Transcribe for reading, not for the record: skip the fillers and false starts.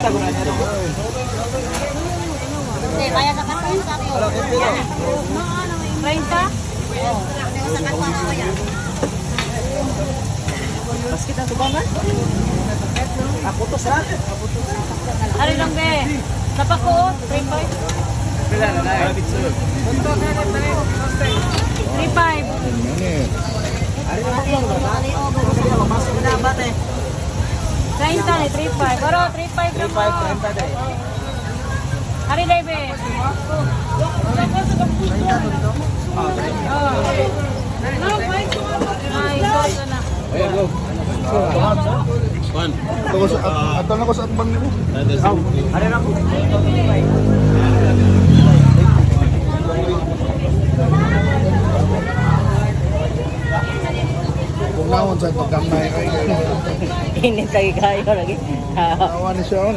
Hindi, kaya sa karton sa ako. 30? Sa karton ako yan. Basket ang tubangan? Ako to sa. Ari lang be. Napakuot, 35. Pila na na. 35. Ari na ba ba? Masuk na ba te? 30 ni 35. Pero 35 lang mo. 35 30 day. Ari lang be. Oh. Ay, sorry na. Ato na ko sa atbang nimo. Ari na ko. Kung naon sa pagkamay kay Init lagi kayo lagi. Awa ni siya oh,